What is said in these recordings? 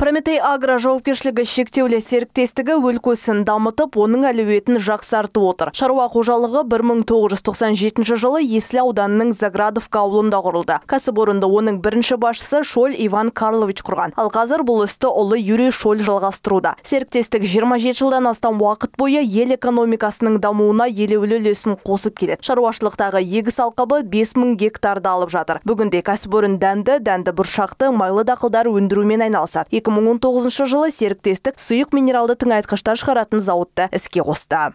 Прометей Агро жауапкершілігі шектеулі серіктестігі өлкесін дамытып, оның әлеуетін жақсартып отыр. Шаруа қожалығы 1997 жылы Есіл ауданының Заградовка ауылында құрылды. Кәсіпорынды оның бірінші басшысы Шоль Иван Карлович құрған. Ал қазір бұл істі ұлы Юрий Шоль жалғастыруда. Серіктестік 27 жылдан астам уақыт бойы ел экономикасының дамуына елеулі үлесін қосып келеді. Шаруашылықтағы егіс алқабы 5000 гектарды алып жатыр. Бүгінде кәсіпорын дәнді, дәнді бұршақты, майлы дақылдар өндірумен айналысады. 2019 жылы серіктестік сұйық минералды тыңайтқыштар шығаратын зауытты іске қосты.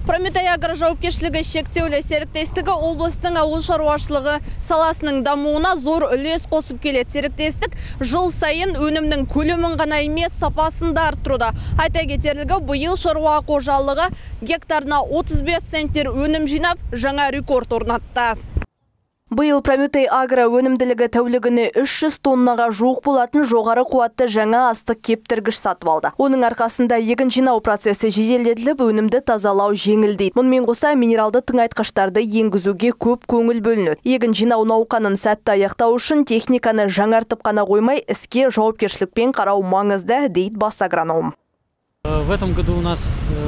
Прометей Агро жауапкершілігі шектеулі серіктестігі облыстың ауыл шаруашылығы саласының дамуына зор үлес қосып келеді. Серіктестік жыл сайын өнімнің көлемін ғана емес, сапасын да арттыруда. Айта кетерлігі, биыл шаруа қожалығы гектарына 35 центнер өнім жинап, жаңа рекорд орнатты. Биыл Прометей Агро өнімділігі тәулігіне 300 тоннаға жуық болатын жоғары қуатты жаңа астық кептіргіш сатып алды. Оның арқасында егін жинау процесі жеделдетіліп, өнімді тазалау жеңілдейді. Мұнымен қоса минералды тыңайтқыштарды енгізуге көп көңіл бөлінеді. Егін жинау науқанын сәтті аяқтау үшін техниканы жаңартып қана қоймай, іске жауапкершілікпен қарау маңызды, дейді бас агроном. В этом году у нас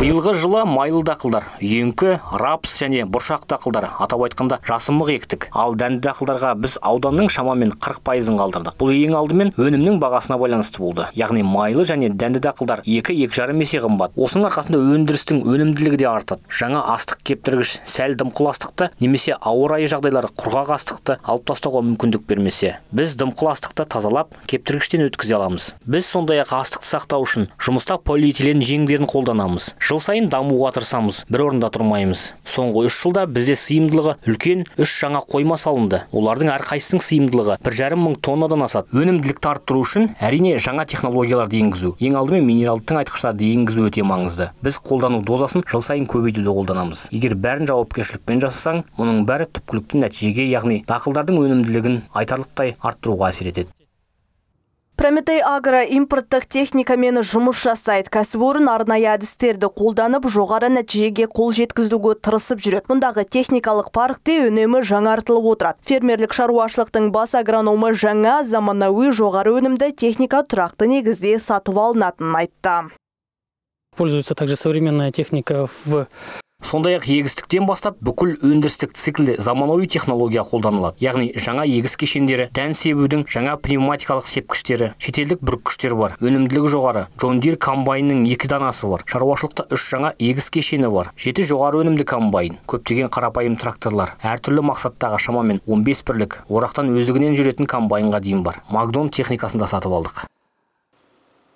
биылғы жылы майлы дақылдар, үйеңкі, рапс және бұршақ дақылдары, атап айтқанда жасымық ектік. Ал дәнді дақылдарға біз ауданның шамамен 40%-ын қалдырдық. Бұл ең алдымен өнімнің бағасына байланысты болды. Яғни майлы және дәнді дақылдар 2-2,5 есе қымбат. Осының арқасында өндірістің өнімділігі де артады. Жаңа астық кептіргіш сәл дымқыл астықты немесе ауа райы жағдайлары құрғақ астықты алып тастауға мүмкіндік бермесе, біз дымқыл астықты тазалап кептіргіштен өткізе аламыз. Біз сондай-ақ астықты сақтау үшін жұмыста полиэтилен жеңдерін қолданамыз. Жыл сайын дамуға тырысамыз, бір орында тұрмаймыз. Соңғы 3 жылда бізде сыйымдылығы үлкен 3 жаңа қойма салынды. Олардың әрқайсысының сыйымдылығы 1,5 мың тоннадан асады. Өнімділікті арттыру үшін әрине жаңа технологияларды енгізу, ең алдымен минералды тыңайтқыштарды енгізу өте маңызды. Біз қолдану дозасын жыл сайын көбейтуді қолданамыз. Егер бәрін жауапкершілікпен жасасаң, мұның бәрі түпкілікті нәтижеге, яғни дақылдардың өнімділігін айтарлықтай арттыруға әсер етеді. Прометей Агро импорттық техникамен жұмыс жасайды. Кәсіпорын арнайы әдістерді қолданып, жоғары нәтижеге қол жеткізуге тырысып жүреді. Мұндағы техникалық паркте үнемі жаңартылып отырады. Фермерлік шаруашылықтың бас агрономы жаңа заманауи жоғары өнімді техника тұрақты негізде сатып алынатынын айтты. Пользуется также современная техника в Сондай-ақ егістіктен бастап бүкіл өндірістік циклде заманауи технология қолданылады. Яғни жаңа егіс кешендері, дән себудің жаңа пневматикалық сепкіштері, шетелдік бүріккіштер бар. Өнімділігі жоғары. John Deere комбайнының 2 данасы бар. Шаруашылықта 3 жаңа егіс кешені бар. 7 жоғары өнімді комбайн, көптеген қарапайым тракторлар, әртүрлі мақсаттағы шамамен 15 бірлік, орақтан өздігінен жүретін комбайнға дейін бар. Магдон техникасын да сатып алдық.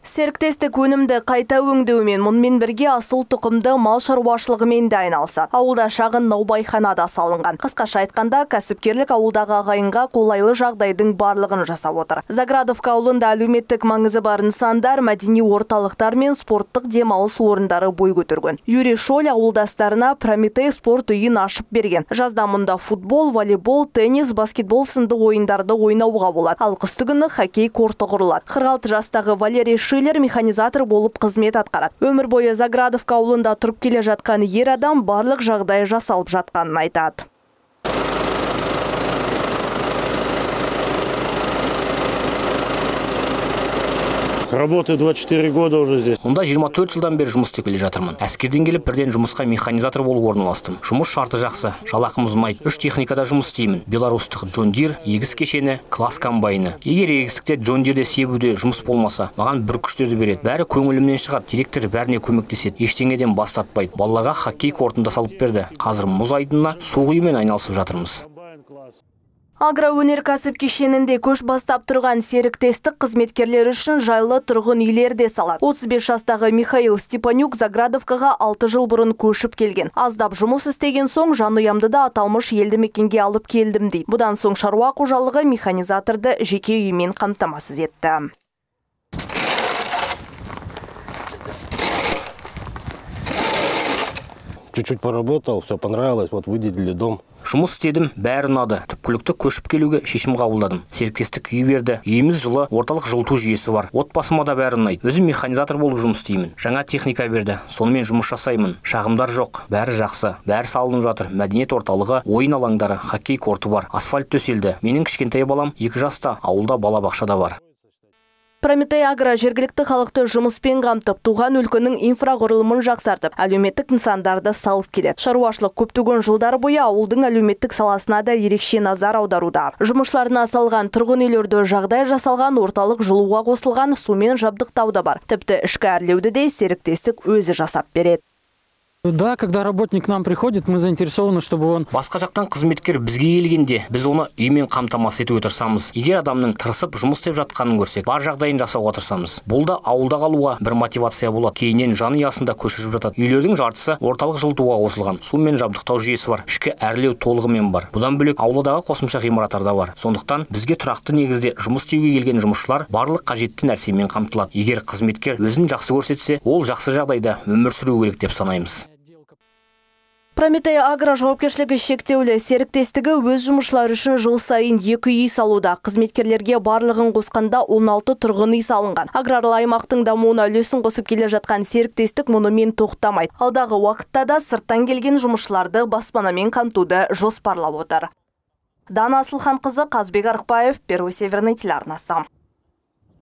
Серіктестік өнімді қайта өңдеумен, мұнымен бірге асыл тұқымды мал шаруашылығымен де айналысады. Ауылда шағын наубайхана да салынған. Қысқаша айтқанда, кәсіпкерлік ауылдағы ағайынға қолайлы жағдайдың барлығын жасап отыр. Заградовка ауылында әлеуметтік маңызы бар нысандар, мәдени орталықтар мен спорттық демалыс орындары бой көтерген. Юрий Шоль ауылдастарына Прометей спорт үйін ашып берген. Жазда мұнда футбол, волейбол, теннис, баскетбол сынды ойындарды ойнауға болады. Ал қыстыгүні хоккей корты құрылады. 46 жастағы Валерий Шиллер механизатор болып қызмет атқарады. Өмір бойы Заградовка ауылында тұрып келе жатқан ер адам барлық жағдай жасалып жатқанын айтады. Работаю 24 года уже здесь. Мұнда 24 жылдан бері жұмыс істеп келе жатырмын. Әскерден келіп бірден жұмысқа механизатор болып орналастым. Жұмыс шарты жақсы, жалақымыз ұнайды. 3 техникада жұмыс істеймін. Беларустық John Deere, егіс кешені, класс комбайны. Егер егістікте John Deere'де себуде жұмыс болмаса, маған бүркіштерді береді. Бәрі көңілімнен шығады. Директор бәріне көмектеседі. Ештеңеден бас тартпайды. Балаларға хоккей кортын да салып берді. Қазір мұз айдынына су құюмен айналысып жатырмыз. Агроөнеркәсіп кешенінде көш бастап тұрған серіктестік қызметкерлері үшін жайлы тұрғын үйлер де салады. 35 жастағы Михаил Степанюк Заградовкаға 6 жыл бұрын көшіп келген. Аздап жұмыс істеген соң жанұямды да аталмыш елді мекенге алып келдім дейді. Бұдан соң шаруа қожалығы механизаторды жеке үймен қамтамасыз етті. Чуть-чуть поработал, все понравилось, вот выделили дом. Жұмыс істедім, бәрі ұнады. Түпкілікті көшіп келуге шешім қабылдадым. Серіктестік үй берді. Үйіміз жылы, орталық жылыту жүйесі бар. Отбасыма да бәрі ұнайды. Өзім механизатор болып жұмыс істеймін. Жаңа техника берді. Сонымен жұмыс жасаймын. Шағымдар жоқ, бәрі жақсы. Бәрі салынып жатыр. Мәдениет орталығы, ойын алаңдары, хоккей корты бар. Асфальт төселді. Менің кішкентай балам 2 жаста, ауылда балабақша да бар. Прометей Агро жергілікті халықты жұмыспен қамтып, туған өлкенің инфрақұрылымын жақсартып, әлеуметтік нысандарды салып келеді. Шаруашылық көптеген жылдар бойы ауылдың әлеуметтік саласына да ерекше назар аударуда. Жұмысшыларына салған тұрғын үйлерде жағдай жасалған, орталық жылуға қосылған, сумен жабдықтау да бар. Тіпті ішкі әрлеуді де серіктестік өзі жасап береді. Да, когда работник к нам приходит, мы заинтересованы, чтобы он. Басқа жақтан қызметкер бізге келгенде, біз оны үймен қамтамасыз етуге тырысамыз. Егер адамның тырысып жұмыс істеп жатқанын көрсек, бар жағдайын жасауға тырысамыз. Бұл да ауылда қалуға бір мотивация болады. Кейіннен жанұясын да көшіріп жатады. Үйлердің жартысы орталық жылытуға қосылған, сумен жабдықтау жүйесі бар, ішкі әрлеу толығымен бар. Бұдан бөлек, ауладағы қосымша ғимараттар да бар. Сондықтан бізге тұрақты негізде жұмыс істеуге келген жұмысшылар барлық қажетті нәрсемен қамтылады. Егер қызметкер өзін жақсы көрсетсе, ол жақсы жағдайда өмір сүру керек деп санаймыз. Прометей Агро жауапкершілігі шектеулі серіктестігі өз жұмысшылары үшін жыл сайын екі үй салуда. Қызметкерлерге барлығын қосқанда 16 тұрғын үй салынған. Аграрлы аймақтың дамуына үлесін қосып келе жатқан серіктестік мұнымен тоқтамайды. Алдағы уақытта да сырттан келген жұмысшыларды баспанамен қамтуды жоспарлап отыр. Дана Асылханқызы, Қазбек Арықбаев, Первый Северный телеарнасы.